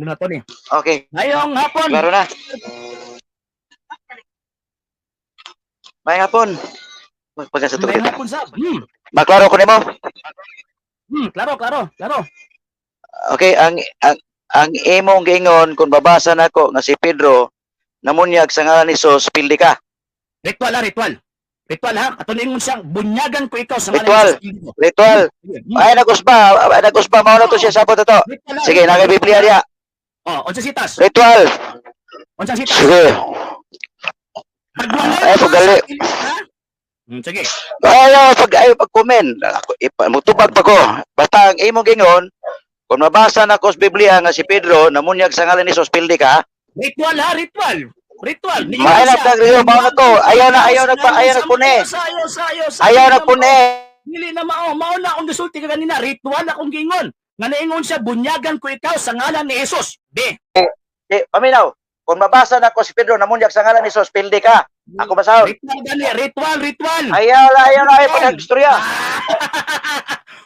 Na to ni. Okay, Ngayong hapon. klaro na. May hapon. Pagka sa Ngayong tubig. hapon sab. Maklaro ko nimo. Klaro, klaro, klaro. Okay, ang imong giingon kung babasa nako nga si Pedro namunyag sa ngalan ni Jesus, pildi ka. Ritual ha, ritual. Ritual ha. Ato niingon siya, bunyagan ko ikaw sa ngalan Ritual. ni Jesus. Ritual. Ay nagusba mao na to siya sabot to. Ritual, ha. Sige, na kay Biblia diya. Oh, unsa sitas? Ritual. Unsa sitas? Sige. Pagwalay Ay, ka pagali. sa pilit, ha? Sige. Ay pag comment, ako ipa, mutubag pa ko. Basta ang imong giingon kung mabasa nako sa Biblia nga si Pedro namunyag sa ngalan ni Jesus, pildi ka. Ritual ha, ritual. Ritual. Niingon Mahanap siya, na rin, mao na to. Ayaw na, ayaw na, Ayaw ayaw na pune. Ayaw sa, ayaw sa, ayaw sa. Ayaw Dili na pune. Dili na mao. Mao na akong gisulti ka ganina. Ritual akong giingon. Nga niingon siya, bunyagan ko ikaw sa ngalan ni Jesus. B. Eh, paminaw. Kung mabasa nako si Pedro namunyag sa ngalan ni Jesus, pildi ka. Ako basahon. Ritual gani, ritual, ritual. Ayaw na, ayaw pag istorya.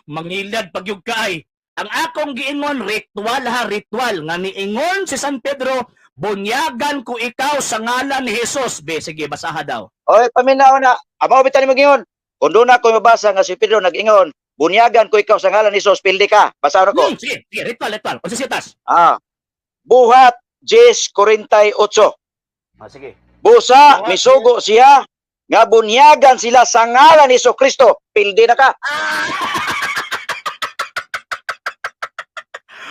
Mangilad pagyug kaay. Ang akong giingon ritual ha, ritual nga niingon si San Pedro, bunyagan ko ikaw sa ngalan ni Jesus. Be, sige, basaha daw. Oy, paminaw na. Amo bitan nimo giingon. Kung doon ako mabasa nga si Pedro nag-ingon, bunyagan ko ikaw sa ngalan ni Jesus, pildi ka. Basahon ako. Sige, sige, ritual, ritual. Unsa siya tas? Ah. Buhat 10:48. Ah, sige. Busa Buhat misugo siya nga bunyagan sila sa ngalan ni Jesu Kristo, pildi na ka.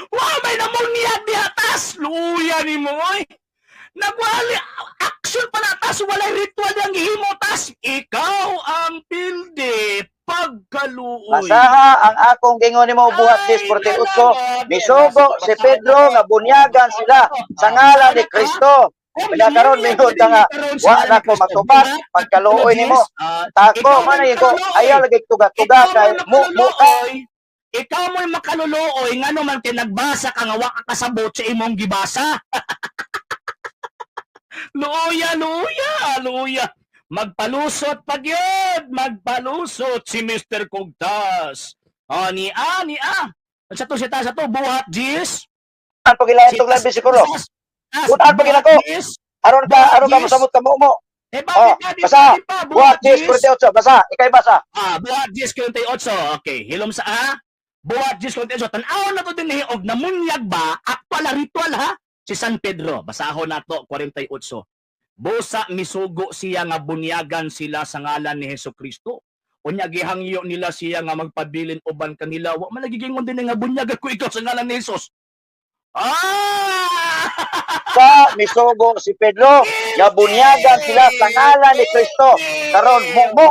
Wa may namunyag diha tas. Luya nimo oy. Nagwali action pala tas, walay ritual ang gihimo tas. Ikaw ang pildi pagkaluoy. Basaha ang akong gingon nimo buhat Ay, 10:48. Misugo si Pedro nga bunyagan sila sa ngalan ni Kristo. Kaya karon mingon ka nga, wa na ko matubag pagkaluoy nimo. Tako man ay ko ayaw lagi tuga-tuga kay mo mo ka. Ikaw mo'y makaluluoy ngano man kay nagbasa ka nga wa ka kasabot sa imong gibasa. Luya, luya, luya. Magpalusot pag yun, magpalusot si Mr. Kugtas. Ah, ni a, ni a. Sa to, sa to, sa to, buhat, Jis. Ang pagilayan tong labi siguro. Buhat pag ginako. Aron ka mosamot ka mo mo. Eh, bakit Oh, ka? Di basa. pa, di pa, Buhat Jis. 10:48 basa. Ikay basa. Ah, buhat 10:48. Okay, hilom sa A. Buhat 10:48. Tan-awon na to din eh, og namunyag ba, aktual na ritual ha, si San Pedro. Basahon na to, 48. Busa misugo siya nga bunyagan sila sa ngalan ni Hesus Kristo. Unya gihangyo nila siya nga magpabilin uban kanila. Wa man lagi gingon din nga bunyagan ko ikaw sa ngalan ni Jesus. Ah! Sa misugo si Pedro nga bunyagan sila sa ngalan ni Kristo. Karon mo mo.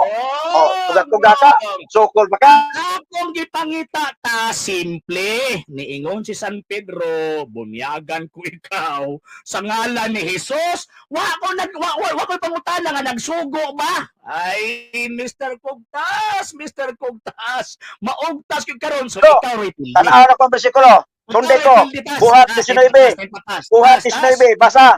Oh, tuga-tuga ka. Sukol ba ka? Akong gipangita ta simple niingon si San Pedro, bunyagan ko ikaw sa ngalan ni Jesus. Wa ko nag wa, wa, wa ko pangutana nga nagsugo ba. Ay, Mr. Kugtas, Mr. Kugtas, maugtas gyud karon, so So, ikaw ray pildi. Tan-aw na ko ang bersikulo. Sundi ko. Buhat 19. Buhat 19 basa.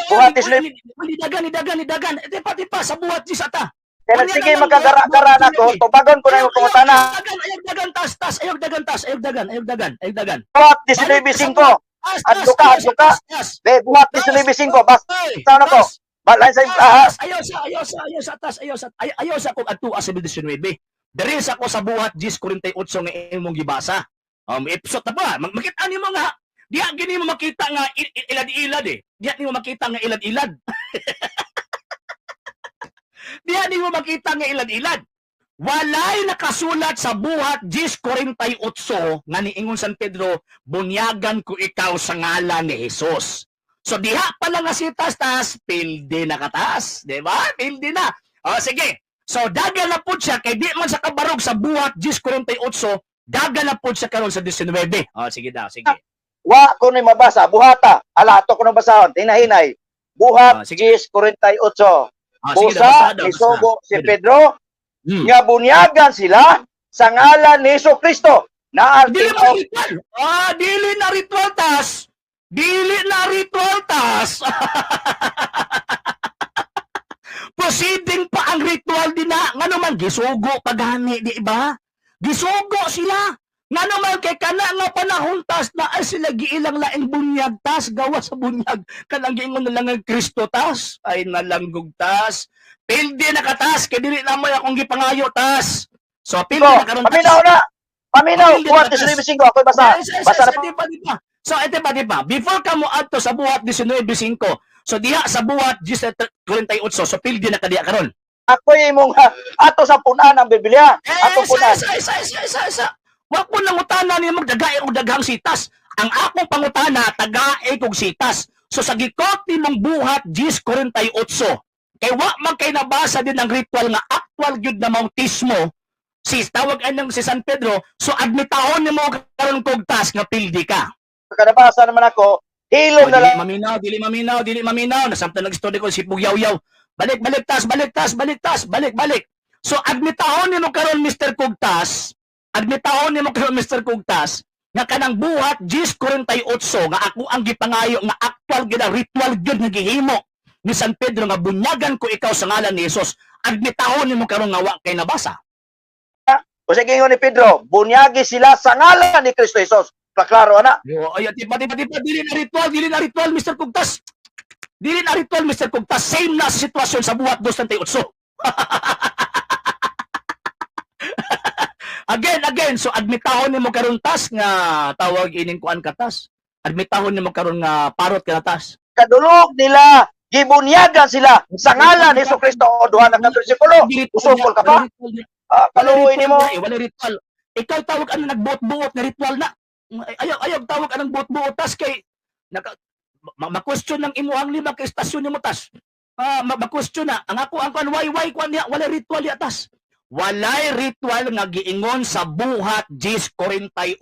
Buhat 19. Dagan, dagan, dagan. Di pa sa buhat 10 ata. Kaya nagsige magkagara-gara na ko, tubagon ko na yung pangutana. Dagan, ayaw dagan, tas, tas, ayaw dagan, tas, ayaw dagan, ayaw dagan, ayaw dagan. Buhat 19:5. Tas, Adto tas, ka, ayaw adto sa ka. tas, tas. Be, buhat 19:5 basa Ay, na ko. tas, Balay sa tas, ah, tas, ayaw sa, ayaw sa, ayaw sa, tas, ayaw sa, ayaw sa kung adto sa 19. Diri sa ko sa buhat 10:48 nga imong gibasa. Ipsot na ba? Makita nimo nga diha gini mo makita nga ilad-ilad eh. Diha nimo makita nga ilad-ilad. Diha nimo makita nga ilad-ilad. Walay nakasulat sa buhat 10:48 nga niingon San Pedro, bunyagan ko ikaw sa ngalan ni Jesus. So diha pa lang nga si tas, pildi na katas, di ba? Pildi na. O sige. So dagan na pud siya kay di man sa kabarog sa buhat 10:48, dagan na pud siya karon sa 19. O sige daw, sige. Wa ko ni mabasa buhata. Ala ato ko nang basahon. Hinahinay. Buhat Ah, sige. 10:48. O, sige daw, Busa basa daw, basa. misugo si Sige. Pedro nga bunyagan sila sa ngalan ni Jesu Kristo. Naa Dili na of ritual. Ah, dili na ritual tas. Dili na ritual tas. Proceeding pa ang ritual din na. Ngano man gisugo pa gani, di ba? Gisugo sila. Ngano man kay kana nga panahon, tas, naa sila giilang laing bunyag, tas, gawa sa bunyag. Kanang giingon na lang ang Kristo, tas, ay nalanggog, tas. Pildi na ka, tas, kay dili na mo akong gipangayo, tas. So pildi Ko, na karon, tas. paminaw na. Paminaw, Pildi na buhat ka, tas. 19.5 ako'y basa. Basa na. Di ba, di ba? So, ito ba, di ba? Before ka mo adto sa Buhat 19.5, so diha sa Buhat 48, so pildi na ka diha karon. Ako'y imong ato sa punan ang Biblia. Eh, Atong punan. isa, isa, isa, isa, isa. Wa ko nangutana ni mo dagae og daghang sitas. Ang akong pangutana, tagae kog sitas. So sa gikot nimong Buhat 10:48, kay wa man kay nabasa din ang ritual nga actual gyud na bautismo si tawag anang si San Pedro, so admitahon nimo karon kog tas nga pildi ka. Kanabasa naman ako, hilom Oh, na dili lang. maminaw, dili maminaw, dili maminaw. Nasamtang nag-story ko si Pugyaw-yaw. Balik, balik tas, balik tas, balik tas, balik, balik. So admitahon nimo karon, Mr. Kugtas, admitahon nimo karon, Mr. Kugtas, nga kanang Buhat 10:48 nga ako ang gipangayo nga actual gyud ang ritual gyud nga gihimo ni San Pedro nga bunyagan ko ikaw sa ngalan ni Jesus. Admitahon nimo karon nga wa kay nabasa. O sige, ingon ni Pedro, bunyagi sila sa ngalan ni Kristo Jesus. Klaro ana. Yo, ay, di ba, di ba, di ba, dili na ritual, dili na ritual, Mr. Kugtas. Dili na ritual, Mr. Kugtas. Same na sitwasyon sa Buhat 2.38. Again, again, so admitahon nimo karon, tas, nga tawag ining kuan ka, tas. Admitahon nimo karon nga parot ka na, tas. Kadulog nila, gibunyagan sila sa ngalan ni Hesus Kristo o duha na ka bersikulo. Dili Usokol ka pa? wala ritual. Ah, kaluoy nimo. Eh, wala ritual. Ikaw tawag ano nagbuot-buot na ritual na. Ay, ayaw, ayaw tawag anong buot-buot, tas, kay naka ma-question ng imuhang lima ka istasyon nimo, tas. Ah, ma-question na ang ako ang kuan why kuan niya wala ritual ya, tas. Walay ritual nga giingon sa Buhat 10:48.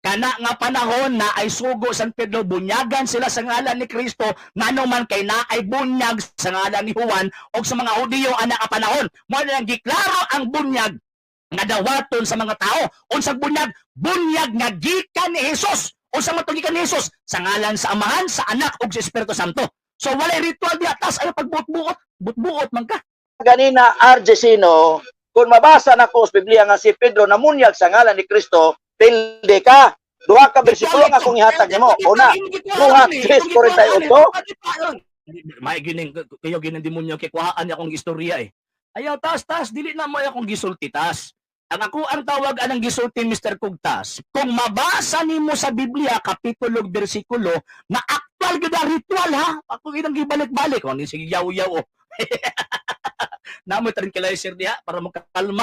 Kana nga panahon na ay sugo San Pedro bunyagan sila sa ngalan ni Kristo ngano man kay naay bunyag sa ngalan ni Juan og sa mga Hudiyo ana nga panahon. Mao na lang giklaro ang bunyag nga dawaton sa mga tao. Unsang bunyag? Bunyag nga gikan ni Jesus. Unsa man gikan ni Jesus? Sa ngalan sa Amahan, sa Anak ug sa Espiritu Santo. So walay ritual diha, tas, ayo pagbuot-buot, buot-buot man ka. Ganina RJ Sino, kung mabasa na ko sa Biblia nga si Pedro namunyag sa ngalan ni Kristo, pilde ka. Duha ka bersikulo nga akong ihatag nimo. Una, Buhat 3:48. May gining kayo gining demonyo kay kuhaan niya akong istorya eh. Ayaw, tas, tas, dili na mo akong gisulti, tas. Ang ako ang tawag anang gisulti, Mr. Kugtas. Kung mabasa nimo sa Biblia kapitulo ug bersikulo na actual gyud ang ritual ha. Ako inang gibalik-balik oh ni sige yaw-yaw oh. Namo tranquilizer diha para makakalma.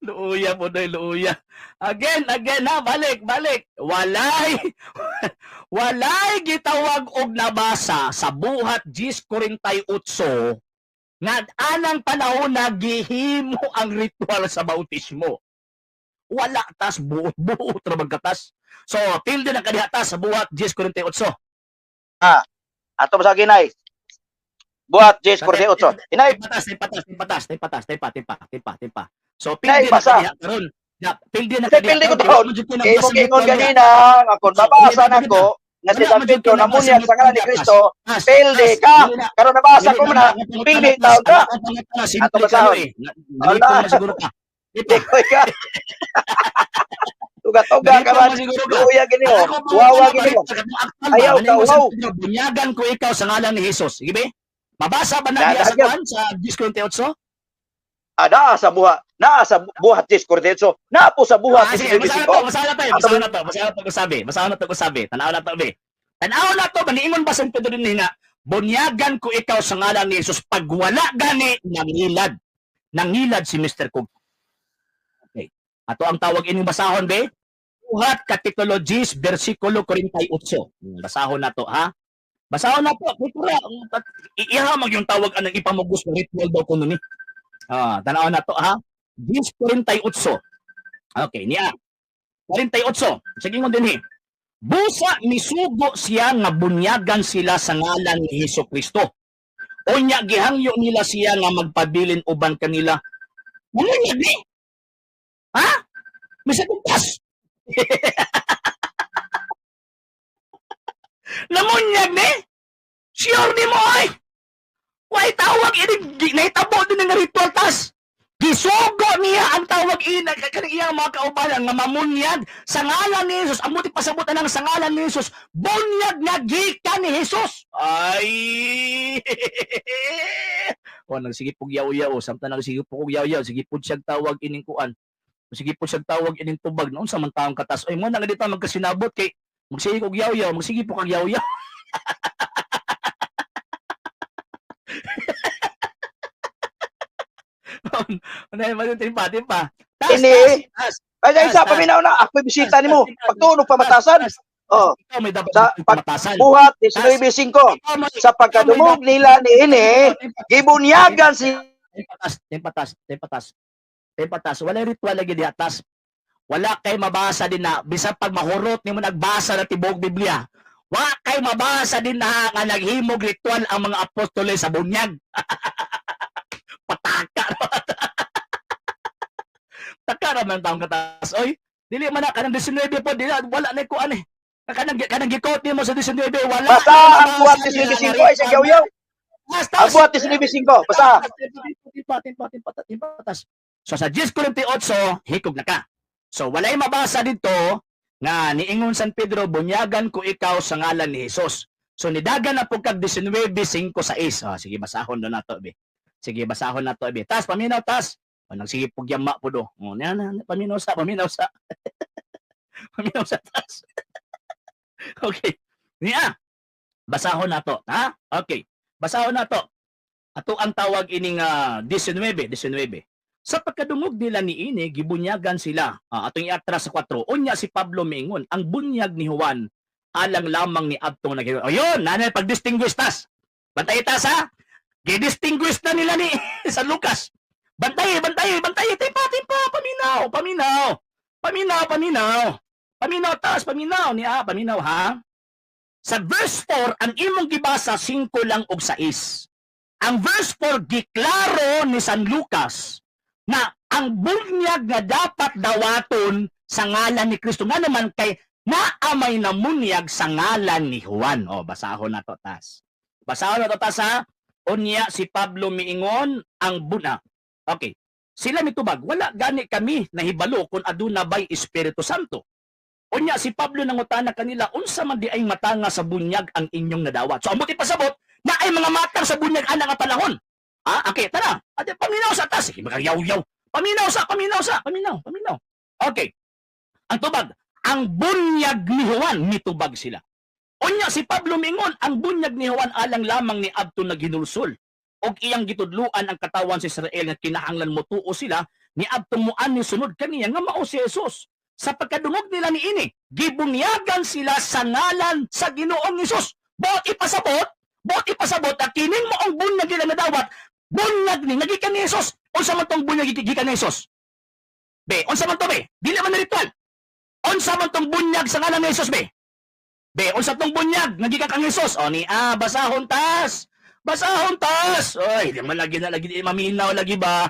Luuya po dahil luuya. Again, again ha, balik, balik. Walay, walay gitawag og nabasa sa Buhat 10:48 nga anang panahon na gihimo ang ritual sa bautismo. Wala, tas, buot-buot ra magkatas. So, tilde na kadiha, tas, sa Buhat 10:48. Ato sa ginay. Buhat 10:48. Inay, Patas, patas, patas, patas, timpa, timpa, timpa, timpa. So, Nay, pildi na basa. kadiha karon. Ya, pildi na Kasi pildi ko karon. taon. Wa man jud ko Kay nabasa mo ang ingon ritual niya. ganina nga kung mabasa nako nga si San Pedro namunyag sa ngalan ni Kristo, Tas, pildi tas, ka. dili na. Karon nabasa Dili ko na, na, ang pildi pangutana, taon ka. tas, ang pangutana, simple Ato basahon. kayo eh. Nalipong Wala. na siguro ka. Ito, Di ko ka. Tuga-tuga ka nalipong man. na siguro ka. Luya gini Ang mo. ako Wawa pangutana, gini mo. balik sa katong aktual ba? Ayaw Maningon ka, sa wow. Pedro, bunyagan ko ikaw sa ngalan ni Jesus. Sige be? Mabasa ba na diya sa Dadagyan. kuan sa 10:48? Ah, naa sa buhat. Naa sa Buhat 10:48. Naa po sa Buhat Ah, sige, basahan na to, 19:5. basahan na to, Ato basahan na to, basahan na to, usabi, basahan na to, usabi, tanaw na to, be. Tanaw na to, maniingon ba San Pedro din nga, bunyagan ko ikaw sa ngalan ni Jesus, pag wala gani, nangilad. Nangilad si Mr. Cook. Okay. Ato ang tawag ining basahon, be. Buhat, Kapitulo 10, versikulo 48. Basahon na to, ha? Basahon na to. Kultura. Iiha mag yung tawag anang ipamugos na ritual daw kuno ni. Ah, tanaw na to, ha? 10:48. Okay, niya. 48. Sige mo din eh. Busa misugo siya nga bunyagan sila sa ngalan ni Hesus Kristo. Unya gihangyo nila siya nga magpabilin uban kanila. Bunyag ni? Ha? Misa tas. Namunyag ni? Sure ni mo ay. Way tawag ini nahitabo din ang ritual. ina kanang iyang mga kaubanan nga mamunyag sa ngalan ni Jesus. Ang muti pasabot anang sa ngalan ni Jesus, bunyag nga gikan ni Jesus. Ay. O nagsige pug yaw-yaw, samtang nagsige pug yaw-yaw, sige pud siyang tawag ining kuan. Sige pud siyang tawag ining tubag noon sa man taong katas. Ay mo na nga dito magkasinabot kay magsige og yaw-yaw, magsige po kag yaw-yaw. Ano man yung timpa, timpa. Tas, Ini. tas, Ay, isa, Tas, tas. paminaw na. Ako'y bisita tas, nimo. tas, Pagtunog pamatasan. tas, Oh, ikaw may dapat Sa pamatasan. buhat 19:5. Ikaw may- Sa pagkadungog nila niini, gibunyagan si Timpatas, timpatas, timpatas. Timpatas. Wala ritual lagi diha tas. Wala kay mabasa din na bisan pag mahurot nimo nagbasa na tibok Biblia. Wa kay mabasa din na nga naghimog ritual ang mga apostoles sa bunyag. Pataka. Taka ra man taong katas. Oy, dili man na kanang 19 po dili wala na ko ani. Kanang gikot nimo sa 19 wala. Basta na ang buhat mabasa nila 19:5 nga ay sa yaw-yaw. Tas, Ang buhat 19:5. Basta. Timpa, timpa, timpa, timpa, tas. So sa 10:48, hikog na ka. So walay mabasa dito nga niingon San Pedro, bunyagan ko ikaw sa ngalan ni Jesus. So nidagan na po kag 19:56. Ah, sige basahon na nato be. Sige basahon na to be. Tas paminaw tas. O nang sige pug yama po do. O na na paminaw sa, paminaw sa. Paminaw sa tas. Okay. Niya. Basahon na to, ha? Okay. Basahon na to. Ato ang tawag ining 19, 19. Sa pagkadungog nila niini, gibunyagan sila. Atong iatras sa 4. Unya si Pablo miingon, ang bunyag ni Juan alang lamang ni adtong nag. O yun, nanay pag-distinguish tas. Bantay tas ha. Gi-distinguish na nila ni San Lucas. Bantay, bantay, bantay. Timpa, timpa, paminaw, paminaw. Paminaw, paminaw. Paminaw tas, paminaw niya, paminaw ha. Sa verse 4, ang imong gibasa 5 lang og 6. Ang verse 4 giklaro ni San Lucas na ang bunyag nga dapat dawaton sa ngalan ni Kristo nga naman kay naamay na munyag sa ngalan ni Juan. O, basahon na to, tas. Basahon na to, tas, ha? Unya si Pablo miingon ang buna. Okay. Sila mitubag, wala gani kami nahibalo kung aduna bay Espiritu Santo. Unya si Pablo nangutana kanila unsa man di ay matanga sa bunyag ang inyong nadawat. So amot ipasabot na ay mga matang sa bunyag ana nga panahon. Ah, okay, tara. Ate, paminaw sa tas. Sige, magyaw-yaw. Paminaw sa, paminaw sa, paminaw, paminaw. Okay. Ang tubag, ang bunyag ni Juan, nitubag sila. Unya si Pablo mingon, ang bunyag ni Juan alang lamang ni adto naghinulsol. Og iyang gitudluan ang katawan sa Israel nga kinahanglan motuo sila ni adto moan ni sunod kaniya nga mao si Jesus. Sa pagkadungog nila niini, gibunyagan sila sa ngalan sa Ginoong Hesus. Bot ipasabot at kining maong bunyag nila nadawat, bunyag ni nagikan ni Jesus. Unsa man tong bunyag gikan ni Jesus? Be, unsa man to be? Dili man na ritual. Unsa man tong bunyag sa ngalan ni Jesus be? Be, unsa tong bunyag nagikan kang Jesus? O ni ah, basahon tas. Basahon tas. Oy, di man lagi na lagi di maminaw lagi ba?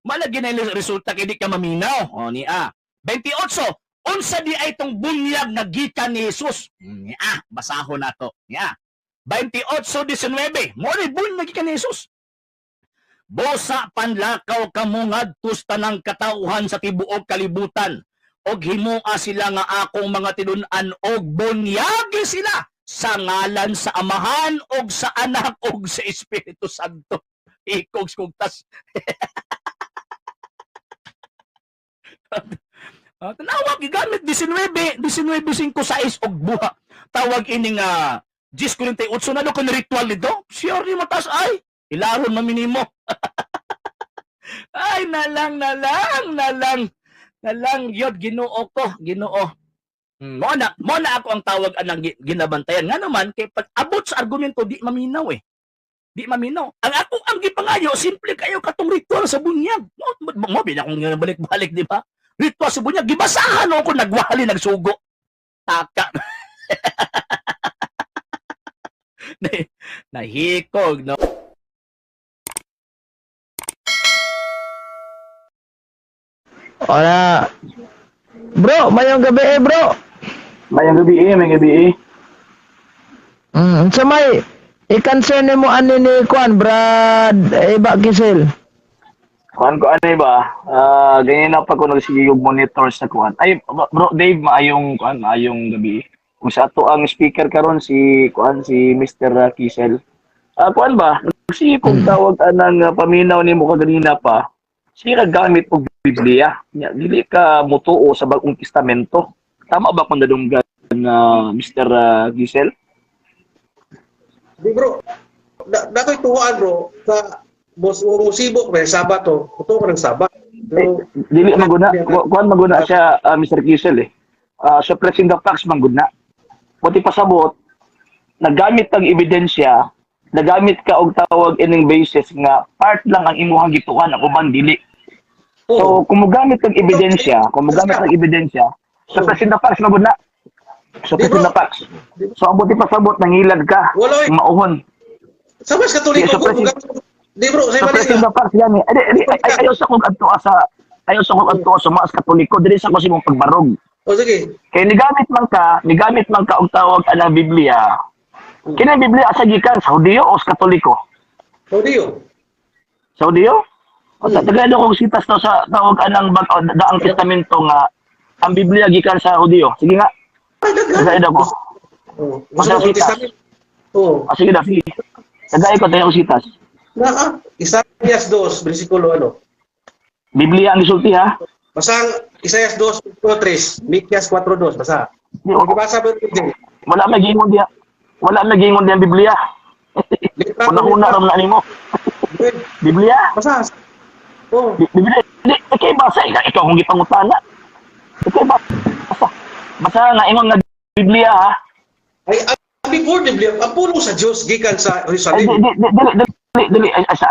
Malagi na yung resulta kay di ka maminaw. O ni ah. 28. Unsa di ay tong bunyag nga gikan ni Jesus? Ni ah, basahon nato. Ni ah. 28:19. Mo ni bunyag gikan ni Jesus. Bosa panlakaw kamo ngadto sa tanang katawhan sa tibuok kalibutan og himoa sila nga akong mga tinun-an og bunyagi sila sa ngalan sa Amahan og sa Anak og sa Espiritu Santo. Ikog kugtas. Tanawa gigamit 19 19:56 og buha. Tawag ining 10:48 na do kun ritual dito. Sure ni matas ay ilaron man minimo. Ay nalang nalang nalang nalang yod Ginoo ko, Ginoo. Mo na ako ang tawag anang ginabantayan. Nga naman kay pag abot sa argumento di maminaw eh. Di maminaw. Ang ako ang gipangayo simple kayo katong ritual sa bunyag. Mo mo akong balik-balik di ba? Ritual sa bunyag gibasahan ako nagwali nagsugo. Taka. Nahikog no. Wala. Bro, mayong gabi eh, bro. Mayang gabi eh, mayang gabi eh. Sa may i-concern mo ani ni Kwan, Brad Iba Kisel. Kuan ko ano ba? Ah, ganyan na pa ko nagsige og monitor sa kuan. Ay, bro Dave, maayong kuan, maayong gabi. Kung sa ato ang speaker karon si kuan, si Mr. Kisel. Ah, kuan ba? Sige kung tawag anang paminaw nimo kaganina pa. Sige ka gamit og Biblia. Nya dili ka motuo sa Bagong Testamento. Tama ba kung nadunggan na Mr. Gisel? Di bro, dako'y tuwaan bro, sa bos musibok ba, Sabat to, tuo ko ng Sabat. Pero, Dili maguna, kuan maguna siya, Mr. Kisel eh. Suppressing the facts man gud na. Buti pasabot, nagamit ang ebidensya, nagamit ka og tawag ining basis nga part lang ang imuhang gituan, ang uban dili. So kung mogamit ang ebidensya, kung mogamit ang ebidensya, suppressing the facts man gud na. Suppressing the facts. So ang buti pasabot, nangilad ka, Wala eh. mauhon. Sa mas Katoliko Di, ko, di bro, sa suppressing the facts gani. Ay, ay, ay, ayaw sa kong adto sa mas Katoliko, dili sa ko sa imong pagbarog. O sige. Kay nigamit man ka og tawag anang Biblia. Kini ang Biblia asa gikan, sa Hudiyo o sa Katoliko? O diyo. Sa Hudiyo? O sa Tagalog kong sitas to sa tawag anang bag o, daang testamento nga ang Biblia gikan sa Hudiyo. Sige nga, Ay, daghan. tagay ko. Oh, gusto mo Masa sitas. Testament? Oo. Ah, sige na, sige. Tagay ko tayo sitas. Na, Isaias 2, versikulo ano. Biblia ang gisulti ha. Basta ang Isaias 2, versikulo 3, Mikias 4:2, basta. Di, wala, Magbasa ba yun? wala may gingon diya. Wala may gingon diya ang Biblia. Litra, Una-una ram na nimo. Biblia. Basta. Oh, Biblia. Di, ikaw basa. Ikaw akong gipangutana. Ikaw basa. Basa nga ingon nga Biblia ha. Ay, ang before Biblia, ang pulong sa Diyos gikan sa Ay, Jerusalem. di, di, dili, dili, dili. Ay, ay, sa,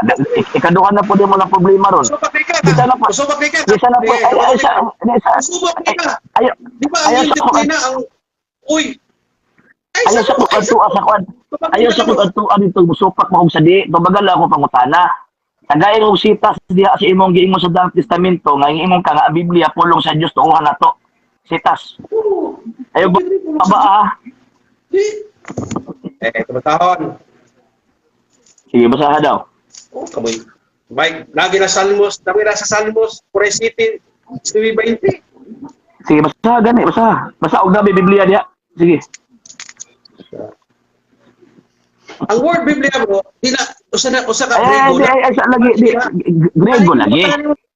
ikaduha na po din mo ng problema ron. So ka. Bisa na po. So ka. Bisa na po. Ay, ay, sa, ay, sa, Subak ka. ay, Di ba ang ayaw sa hindi ko- na ang uy. Ay, ayaw sa kong adtua sa kwan. Ayaw sa kong adtua dito, musupak mo sa di. Tubagal ako pangutana. Tagay og sitas diha sa imong giingon sa Daang Testamento nga ang imong ka nga ang Biblia pulong sa Dios, tuohan na to. Sitas. Ayaw ba, ba ah? Eh, tumatahon. Sige, basaha daw. Oh, kamoy. Mike, lagi na Salmos, lagi na sa Salmos, 47, 20. Sige, basaha gani, basaha. Basa og gabi Biblia diha. Sige. Ang word Biblia bro, di na usa ka Ay, ay, Grego. ay, ay, sa lagi, di, Grego lagi.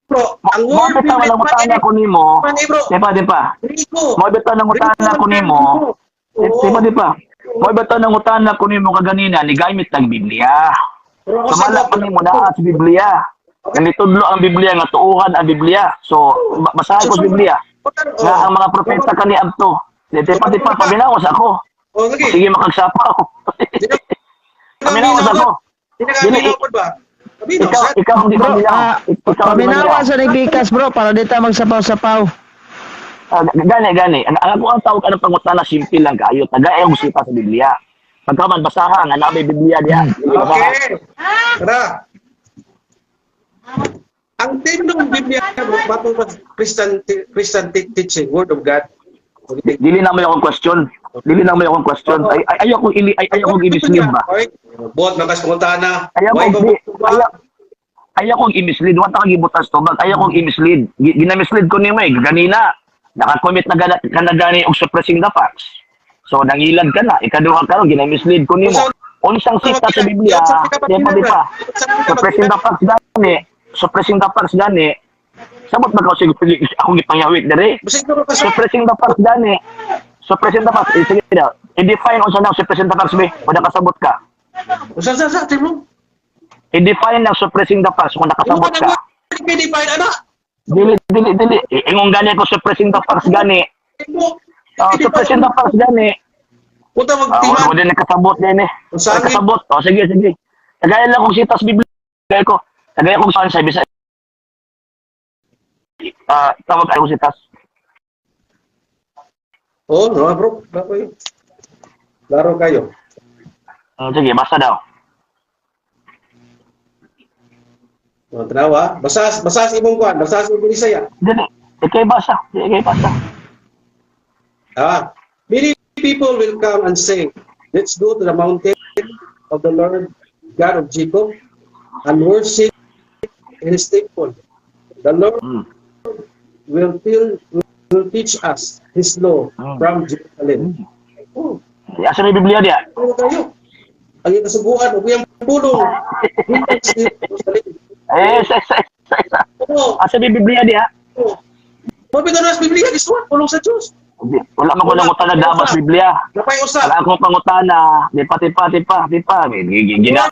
Bro, ang word Mo bitaw Biblia lang utana ko nimo. Man, bro. Di pa, di pa. Grego. Mo bitaw nang utana ko nimo. Di pa, di pa. Mo bitaw nang utana ko nimo kaganina ni gamit ang Biblia. Pero ako Sumala pa nimo naa sa Biblia. Ganitudlo ang Biblia nga tuuhan ang Biblia. So, basahan ko sa Biblia. Nga ang mga propeta kani adto. Di pa, di pa, paminawas ako. Oh, sige. Sige makagsapaw. Paminawas ako. Dili, ba? Paminaw, Ikaw, sa- ikaw ang di Bro, paminaw. Ikaw ang di paminawa paminaw. sa nagbikas bro para di ta magsapaw-sapaw. Ah, gani, gani. Ang ako ang tawag anong pangutana, simple lang kayo. Tagay ang sipa sa Biblia. Pagkaman, basaha, nga na may Biblia diya. Sige, basaha. Okay. Tara. Ang theme ng Biblia bro, batong pa Christian Christian teaching, Word of God. Okay. Dili na may akong question. Dili na may akong question. Ay, ay, ayaw kong ili, ay, ayaw kong i-mislead ba? Okay. Bot, nakas pangutana. Ayaw Why kong, ba di, ayaw, ayaw kong i-mislead. Wala kang gibutas to. Bag, ayaw kong i-mislead. Gina-mislead ko nimo eh. Ganina. Nakakommit na gana, ka na gani og suppressing the facts. So, nangilad ka na. Ikaduha ka ron, gina-mislead ko nimo. Unsang sita sa Biblia, di pa, di pa. Suppressing the facts gani. Suppressing the facts gani. Sabot ba ka sige, akong gipangawit dere? Basta ikaw ka sa Suppressing the facts gani. Suppressing the facts. Eh, sige daw. I-define unsa na suppressing the facts be. Kung nakasabot ka. Usa sa sa mo. I-define ng suppressing the facts kung nakasabot ka. Define ana. Dili, dili, dili. Ingon gani ko suppressing the facts gani. Mo. Ah, suppressing the facts gani. Punta Ah, magtiman. wala din nakasabot din eh. Ang Nakasabot. Oh, sige, sige. Tagay lang kong sitas Biblia ko. Tagay kong saan sa bisa. Ah, tawag ay kong sitas. Oh, no, bro. Laro kayo. Laro kayo. Sige, basta daw. Oh, tanawa. Basas, basas imong kuan, basas imong Bisaya. Dili. Ikay basa. Ikay basa. Ah, many people will come and say, "Let's go to the mountain of the Lord God of Jacob and worship in his temple." The Lord will teach us His law from Jerusalem. Oh, Asa may Biblia diya? ano kayo? Ang iyang kasuguan, ug iyang pulong. Gikan sa Jerusalem. Eh, sa sa sa sa. Oo. Asa may Biblia diya? Oo. Mabito na sa Biblia, gisuwat, pulong sa Diyos. Wala man ko nangutana dapat Biblia. Napay usa. Wala akong pangutana. Di pa, di pa, di pa, di pa. Gina.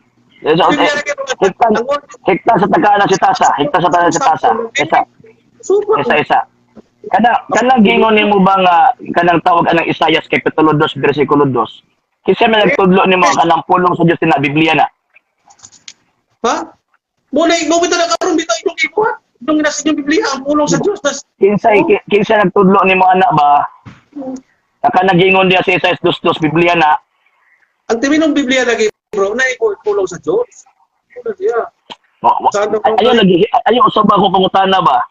Biblia na kayo. Hekta, hekta sa tagala si Tasa. Hekta sa tagala si Tasa. Isa, Super. isa, isa. Kanang gingon nimo ba nga kanang tawag anang Isayas kapitulo 2 bersikulo 2. Kinsa may nagtudlo nimo kanang pulong sa Dios na Biblia na? Ha? Muna, mabito na karon bitaw inyong gibuhat. Inyong nasa inyong Biblia, ang pulong sa Diyos. Tas, Kinsa nagtudlo nimo anak ba? Kanang gingon diya sa Isayas 2:2 Biblia na. Ang timinong Biblia lagi, bro, na pulong sa Diyos. Pulong siya. Ayaw lagi, ayaw usab ako pangutana ba?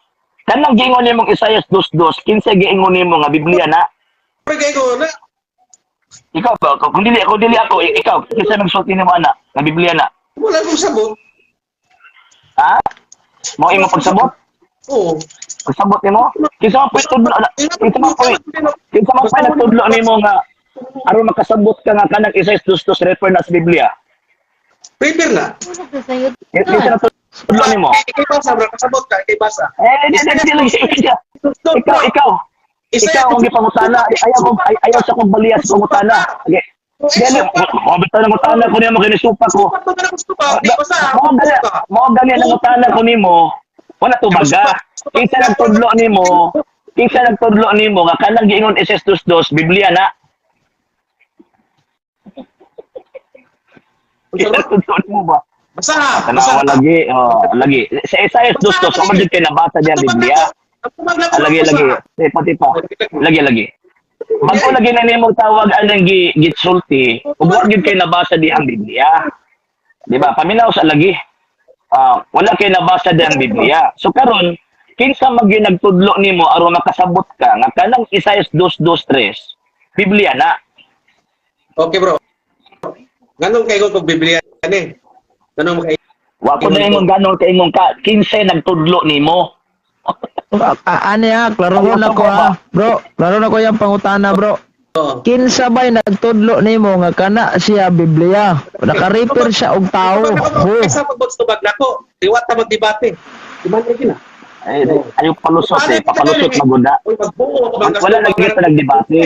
Kanang gingon nimong Isayas 2:2, kinsa giingon nimo nga Biblia na? Pero kayo ko na, Ikaw ba? Kung dili ako, ikaw, kinsa nagsulti nimo ana nga Biblia na? Wala akong sabot. Ha? Mo imo pagsabot? Oo. Pagsabot nimo? Kinsa man puy tudlo ana? Kinsa man puy nagtudlo nimo nga aron makasabot ka nga kanang Isayas 2:2 refer na sa Biblia? Prepare na. Kinsa nagtudlo nimo? Ikay basa, bro. Kasabot ka, ikay basa. Eh, di di di lagi. Ikaw, ikaw. Ikaw ang gipangutana, ayaw ko ayaw sa kong baliya sa pangutana. Okay. Dili, mo bitaw nang utana ko nimo kinisupa ko. Supat mo na gusto pa. Di basa. Mo gani nang utana ko nimo. Wala tubaga. Kinsa nagtudlo nimo nga kanang giingon SS 22 Biblia na. Kinsa nagtudlo nimo ba? Basa. Basa. Tanawa lagi, oh, lagi. Sa SS 22 sama jud kay nabasa diyan Biblia. Ah, lagi lagi. Tipa tipa. Lagi lagi. Bago lagi na nimo tawag anang gi gitsulti, ug wa gyud kay nabasa di ang Biblia. Di ba? Paminaw sa lagi. Ah, wala kay nabasa di ang Biblia. So karon, kinsa man gyud nagtudlo nimo aron makasabot ka nga kanang Isaias 2:2-3, Biblia na. Okay, bro. Ganun kayo kung Biblia ni. Ganun kay Wa ko na ingon ganon kay ingon ka, kinsa nagtudlo nimo? Ani ha, klaro na ko ha. Bro, klaro na ko yung pangutana, bro. Oh. Kinsa bay nagtudlo nimo nga kana siya Biblia? Naka-refer siya og tao. Ho. Kaysa magbots tubag nako, diwat ta magdebate. Di man lagi na. Ay, ayaw palusot eh, papalusot maguda. Uy, magbuo ako bang Wala lagi ito nagdebate.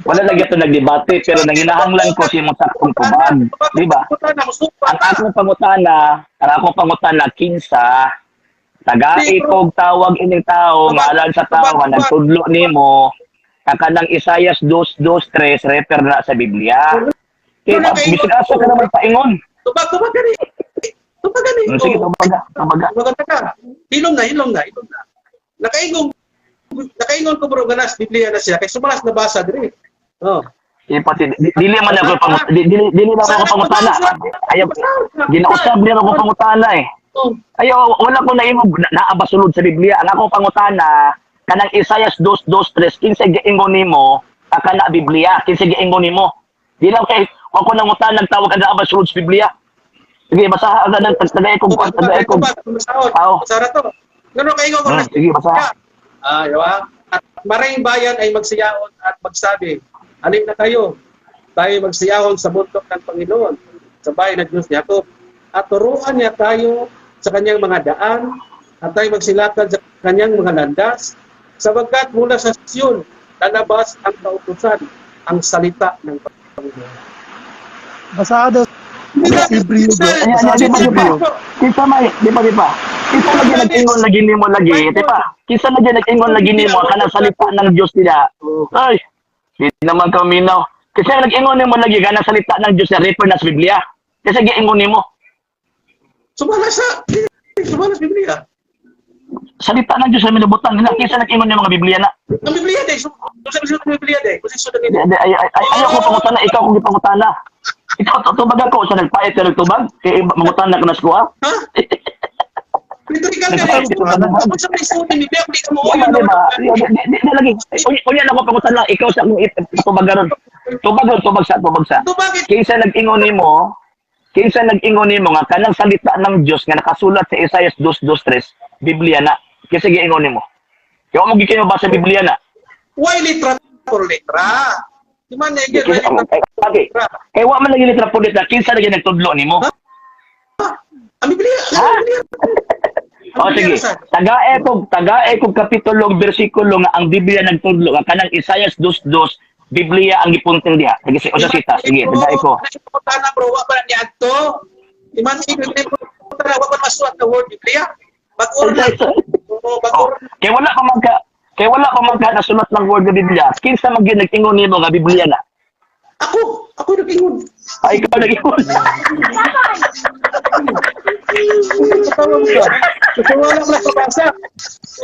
Wala lagi ito nagdebate pero nanginahanglan ko si imong saktong tubag, di ba? Ang akong pangutana kinsa tagai kog tawag ining tao nga alan sa tao nga nagtudlo nimo nga kanang Isayas 2:2-3 refer na sa Biblia. Kaya bisag asa ka naman paingon. Tubag, tubag gani. Tubag gani. Sige, tubaga, tubaga. Tubag ka. Hilom na, hilom na, hilom na. Nakaingon ko bro ganas Biblia na siya kay sumalas nabasa diri. Oh. Ipati dili man ako pang dili dili man ako pangutana. Ayaw ginausab niya ako pangutana eh. Oh. Ayo, wala ko na imo naa ba sulod sa Biblia. Ang akong pangutana kanang Isayas 2:2-3 kinsa giingon nimo kana Biblia, kinsa giingon nimo. Di lang kay wa ko nangutana nagtawag ka naa ba sulod sa Biblia. Sige, basaha ang ganang tagay kog tagay kog. Aw. Sara to. Ngano kaingon ko Sige, basaha. Ah, yawa. At maring bayan ay magsiyaon at magsabi, alin na kayo, tayo magsiyahon sa bundok ng Panginoon, sa bayan ng Diyos ni Jacob. At turuan niya tayo sa kanyang mga daan, at tayo magsilakad sa kanyang mga landas, sapagkat mula sa Sion, lalabas ang kautusan, ang salita ng Panginoon. Basa daw sa Hebreo, bro. Ayan, Basa ayan, sa di ba, di ba? Hebreo. Kinsa may, di ba? Kinsa lagi nag-ingon lagi nimo lagi, di ba? Kinsa lagi nag-ingon lagi nimo kanang salita ng Dios nila. Ay, di naman kaminaw. Kasi nag-ingon nimo lagi kanang salita ng Dios na refer na sa Biblia. Kasi giingon nimo. Sumala sa Biblia. Salita ng Dios sa minubutan nila. Kinsa nag-ingon nimo nga Biblia na? Ang Biblia, de. Kung sa Biblia, de. Kung sa Di, di, ay, ay, ay, ayaw ko pangutana, ikaw kung gipangutana. Ikaw, tubag ako, sa nagpait ka nagtubag, kay mangutana ka na sa kuha. Ha? Rhetorical ka rin. Kung sa may suot ng Biblia, hindi ka mo Wala, di ba? Di lagi. Unya na ko pangutana, ikaw sa akong tubag karon. Tubag ron, tubag sa, tubag sa. Tubag. Kinsa nag-ingon nimo nga kanang salita ng Dios nga nakasulat sa Isaiah 2:2-3, Biblia na. Kinsa giingon nimo? Kaya mo gikin ba sa Biblia na? Why litra por letra? Di man na Di, kinsa, okay. Kay wa man lagi litra por letra, kinsa lagi nagtudlo nimo? Ang Biblia, Ha? ang Biblia. O sige, tagae kog kapitulo ug bersikulo nga ang Biblia nagtudlo nga kanang Isaias 2:2 Biblia ang gipunting diha. Sige, sige, usa sita. Sige, tagae ko. Tana bro, wa pa ni adto. Di man tana wa pa masuwat na word Biblia. Bag-or na. Oo, Oh, bag-or. kay wala pa man ka nasulat ng word nga Biblia. Kinsa man gyud nagtingon nimo nga Biblia na? Ako nag-ingon. Ay, ikaw nag-ingon. Tawag ka. So wala ko nakabasa.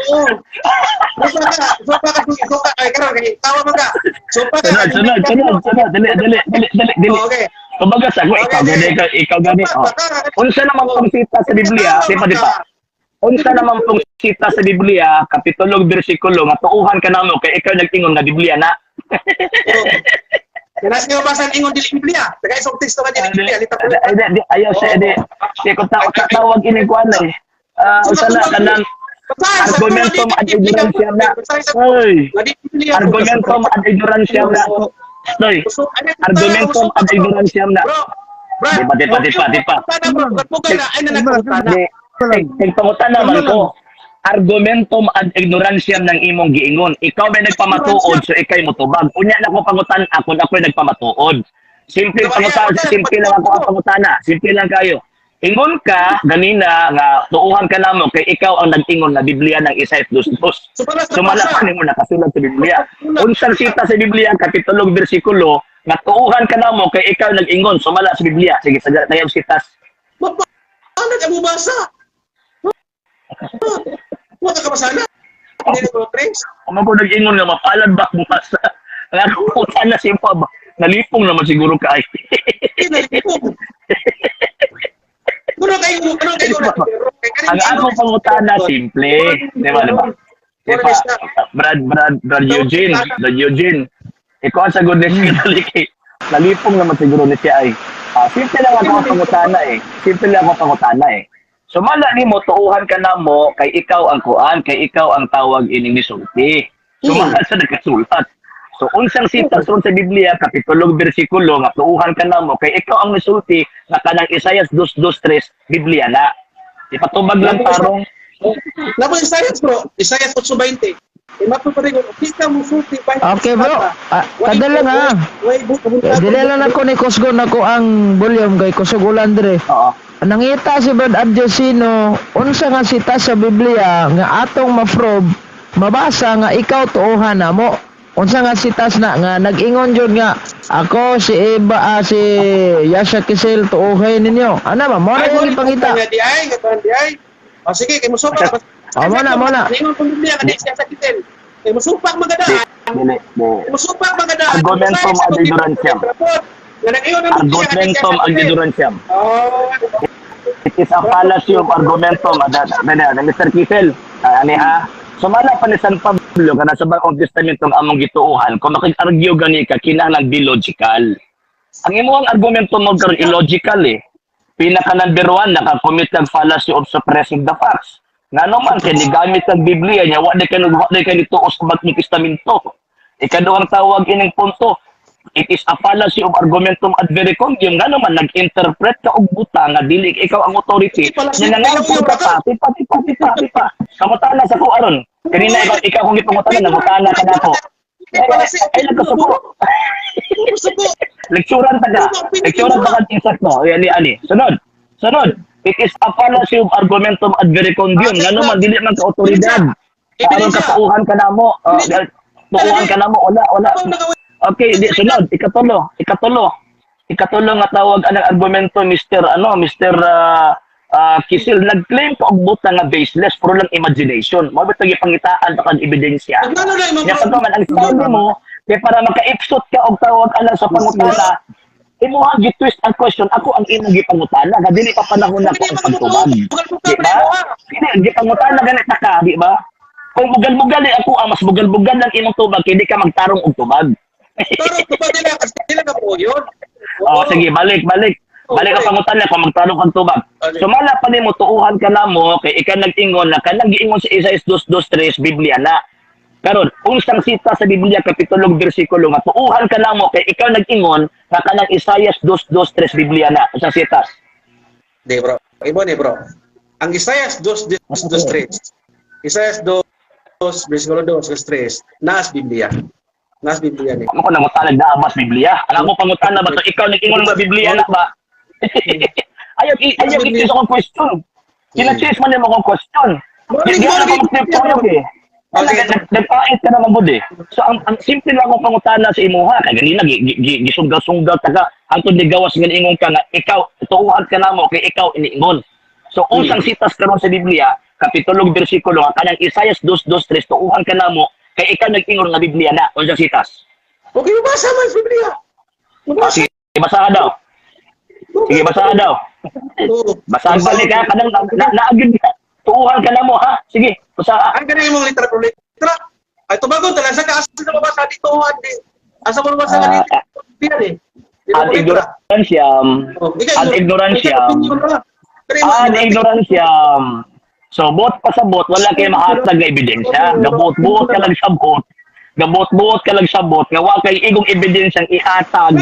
Oo. Supa ka, supa ka, supa ka. Ay, karon kay tawa man ka. Supa ka. Sunod, sunod, sunod, sunod. Dali, dali, dali, dali, dali. Oh, okay. Kumbaga sa ko, ikaw gani, ikaw gani. Oh. Unsa naman pong sita sa Biblia, di pa, di pa. Unsa naman pong sita sa Biblia, kapitulo ug bersikulo nga tuuhan ka namo kay ikaw nag-ingon nga Biblia na. Kaya nga basa ingon dili Biblia. Taga isang teksto nga dili Biblia, lita Ay, ay, di, ayaw siya, di. Siya ko tawag ini kuan eh. Ah, unsa na kanang argumentum ad ignorantiam na. Oy, argumentum ad ignorantiam na. Stoy, argumentum ad ignorantiam na. Bro, bro. Di pa, di pa, di pa, di pa. Di, tigpangutan naman ko. Argumentum ad ignorantiam ng imong giingon. Ikaw may nagpamatuod, so ikay motubag. Unya na ko pangutan ako, ako'y nagpamatuod. Simple pangutan, simple lang ako ang pangutana. Simple lang kayo. Ingon ka ganina nga tuuhan ka namo kay ikaw ang nag-ingon nga Biblia ng Isaias 2:2. Sumala pa nimo nakasulat sa Biblia. Unsang sita sa Biblia kapitulo ug bersikulo nga tuuhan ka namo kay ikaw nag-ingon sumala sa Biblia. Sige, sa tayo sitas. Paano ka mubasa? Wa ka kabasana? Hindi na ko trace. Kung ako nag-ingon nga mapalad ba bumasa. Nga ako na si ba. Nalipong naman siguro ka ay. Hindi na ko. Ano kayo ano kayo Ang ako pangutana simple, di ba, di ba? Di ba? Brad Eugene, Brad Eugene. Ikaw ang sagot ni Katolik. Nalipong naman siguro ni siya ay. Simple lang ako pangutana eh. Simple lang ako pangutana eh. Sumala nimo tuuhan ka na mo kay ikaw ang kuan, kay ikaw ang tawag ining misulti. Sumala sa nagkasulat. So unsang sitas ron sa Biblia kapitulo ug bersikulo nga tuuhan ka namo kay ikaw ang misulti nga kanang Isaias 2:2-3 Biblia na. Ipatubag lang tarong. Laban Isaias bro, Isaias 8:20. Imato pa rin, kita mo sulti. Okay bro, kadala nga. Dili lang ako ni kusgon ako ang volume kay kusog ulan dire. Oo. Nangita si Brad Adjosino, unsa nga sita sa Biblia nga atong ma-probe, mabasa nga ikaw tuohan namo. Unsa nga sitas na nga nag-ingon jud nga ako si Eva si Yasha Kisel tuohay ninyo. Ana ba mo na yung ipangita? Di ay, nga di ay. O sige, kay musupak. Ah, mo na, mo na. Ningon kong Biblia nga di siya sa Kisel. Kay musupak magadaan. Musupak magadaan. Argumentum ad ignorantiam. Argumentum ad ignorantiam. Oh. It is a fallacy of argumentum ad Mr. Kisel. Ani ha? Sumala pa ni San Pablo kana sa Bagong Testamento ang among gituohan kung makig-argue gani ka kinahanglan be logical. Ang imong argumento mo karon illogical eh. Pinaka number 1 naka-commit kag fallacy of suppressing the facts. Ngano man kay gigamit ang Biblia niya wa di kay nituo sa Bagong Testamento. Ikaduhang tawag ining punto. It is a fallacy of argumentum ad verecundiam. Ngano man nag-interpret ka og buta nga dili ikaw ang authority. Nya nangangapon ka pa, tipa tipa tipa tipa. Kamutana sa ko aron. Kanina ikaw kung gipangutana nangutana ka nako. Ay nagkasuko. Lekturan ta ka. Lekturan ta ka insakto. Ay ani. Sunod. Sunod. It is a fallacy of argumentum ad verecundiam. Ngano man dili man ka otoridad. Aron katuuhan ka namo. Tuuhan ka namo wala wala. Okay, di sunod, ikatulo nga tawag anang argumento Mr. Kisil nag-claim pa og buta nga baseless puro lang imagination. Mao bitong gipangitaan pa kag ebidensya. Nya pagka man ang style mo kay para maka-ipsot ka og tawag alang sa pangutana, imuha gi-twist ang question, ako ang imong gipangutana nga dili pa panahon nako ang pagtubag. Di ba? Dili gipangutana ganit ta ka, di ba? Kung bugal-bugal ako ang mas bugal-bugal ng imong tubag kay di ka magtarong og tubag. Pero tubag nila kasi nila na po yun. Oh, sige, balik, balik. Balik ang pangutana kung magtanong kang tubag. Sumala pa nimo tuuhan ka namo kay ikaw nag-ingon na kanang giingon sa Isaias 2:2-3 Biblia na. Karon, unsang sita sa Biblia kapitulo bersikulo nga tuuhan ka namo kay ikaw nag-ingon nga kanang Isaias 2:2-3 Biblia na. Unsang sitas? Di bro. Ibo ni bro. Ang Isaias 2:2-3. Isaias 2 versikulo 2 verse 3 naas Biblia. Naas Biblia ni. Ano ko nangutana nagdaabas Biblia? Ang ako pangutana ba to ikaw nag-ingon nga Biblia na ba? Ayaw ayaw i akong question. Kina-chase man nimo akong question. Hindi na ako mag-tuyok eh. Nagpait ka naman bud eh. So ang simple lang akong pangutana sa imuha kay ganina gisunggal-sunggal ta ka hangtod ni gawas nga ingon ka nga ikaw tuuhan ka namo kay ikaw iniingon. So unsang sitas karon sa Biblia kapitulo bersikulo nga kanang Isaias 2:2-3 tuuhan ka namo kay ikaw nag-ingon nga Biblia na. Unsang sitas? Okay, mabasa man sa Biblia. Mabasa. Sige, basa ka daw. Sige, basa ka daw. Basa balik ka kanang naagid ka. Tuuhan ka namo ha. Sige, basa ka. Ang ganun imong litra bro, litra. Ay tubagon talaga sa ka asa mo mabasa dito di. Asa mo mabasa dito? Diyan eh. Ad ignorantiam. Ad ignorantiam. Ad ignorantiam. So, bot pasabot, wala kay mahatag nga ebidensya. Gabot-buot ka lang sabot. Gabot-buot ka lang sabot. Nga wa kay igong ebidensyang ihatag.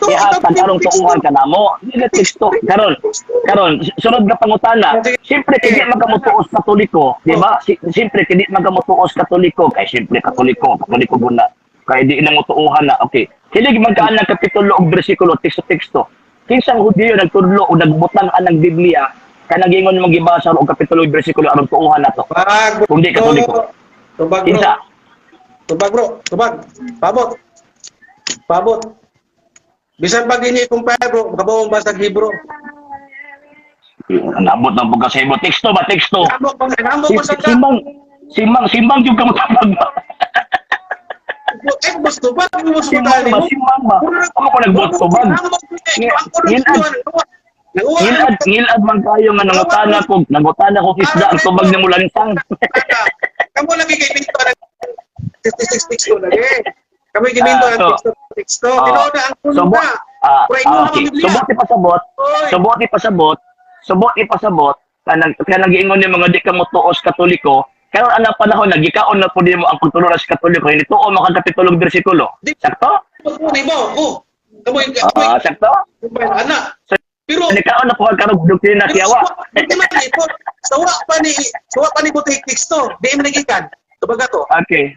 Ihatag arong tuuhan ka namo. Dili teksto. Karon, karon sunod nga pangutana. Siyempre kay di man ka motuos Katoliko, di ba? Siyempre kay di man ka motuos Katoliko, kay siyempre Katoliko, Katoliko guna. Kay di ilang motuohan na. Okay. Kilig man ka anang kapitulo og bersikulo teksto-teksto. Kinsang Hudiyo nagtudlo o nagbutang anang Biblia kanang gingon mong gibasa og kapitulo ug bersikulo aron tuuhan nato. Kung di Katoliko. Tubag bro. Kinsa? Tubag bro, tubag. Pabot. Pabot. Bisan pag ini compare bro, makabaw ba sa Hebrew? Nabot ng pagka sa imo. Teksto ba teksto? Nambok ba sa Simbang simbang simbang yung kamutapag ba? Eh, gusto ba? Gusto Simbang ba? Simbang ba? Amo ko nagbot tubag. Ngilad, ngilad man kayo nga nangutana ko isda ang tubag ni mulansang. Kamu lagi kay Pinto ng 66 teksto lagi. Kami giminto ang teksto. Tinuod na ang puno na. Okay. Subot ipasabot. Subot ipasabot. Subot ipasabot. Kanang giingon ni mga di ka motuos Katoliko. Karon anang panahon nagikaon na pud nimo ang pagtuluran sa Katoliko. Hindi tuo mo kang kapitulong bersikulo. Sakto? Sakto? Ana. Pero nikaon na po ang karog doktrina siyawa. Sawa pa ni butik teksto. Di man nagikan. Tubaga to. Okay.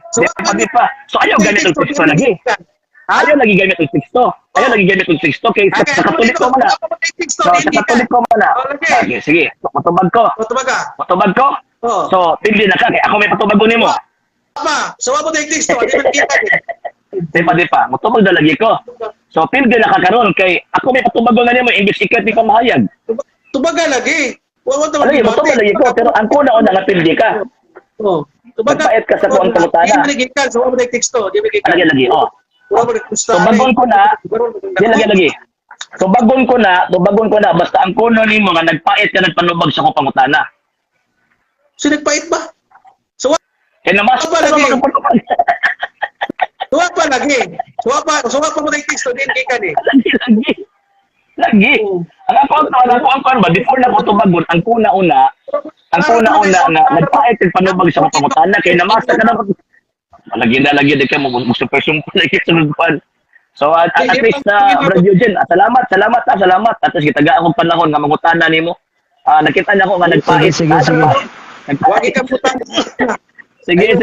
Di pa. So ayaw gamit og teksto lagi. Ayaw lagi gamit og teksto. Ayaw lagi gamit og teksto kay sa Katoliko man na. So sa Katoliko man na. Okay, sige. Matubag ko. Matubag ko. So pili na ka kay ako may patubagon nimo. Pa, sawa mo teksto, di man gikan. Di pa, di pa. Mutubag na lagi ko. So pili na ka karon kay ako may patubagon na nimo imbes ikaw di pa mahayag. Tubaga lagi. Wa lagi mutubag lagi ko pero ang kuna una nga pildi ka. Oh. Tubaga. Nagpait ka sa kuang pangutana. Di man gikan, sawa mo teksto, di man gikan. Lagi lagi, oh. Tubagon ko na. Di lagi lagi. Tubagon ko na basta ang kuno nimo nga nagpait ka nagpanubag sa akong pangutana. So nagpait ba? So kay namas pa lagi. Suwa pa lagi. Suwa pa mo teksto din gikan eh. Lagi lagi. Lagi. Ang ako ang kuan ba before na ko tubagon ang kuna una nga nagpait kag panubag sa akong pangutana kay namasa ka na. Lagi na lagi di ka mo super sumpo lagi sa kuan. So at least na Brad Eugene, salamat. At least gitagaan akong panahon nga mangutana nimo. Nakita na ko nga nagpait. Sige. Wagi ka putang. Sige,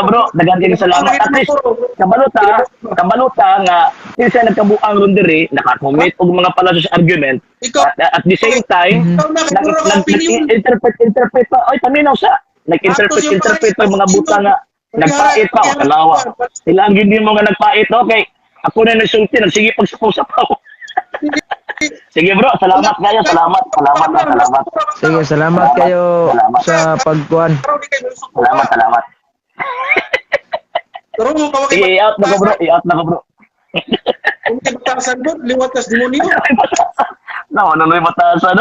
bro, daghan kaayo salamat. At least kabaluta nga kinsa nagkabuang ron diri, naka-commit og mga fallacious argument. At the same time, nag-interpret pa. Oy, paminaw sa. Nag-interpret pa mga buta nga nagpait pa o kalawa. Ilang gyud nimo nga nagpait, okay. Ako na nagsulti, nagsige pagsapaw-sapaw. Sige bro, salamat kayo, salamat. Sige, salamat kayo sa pagkuan. Salamat. Sige, i-out na ko bro, Kung may batasan bro, liwat tas demonyo. No, may batasan.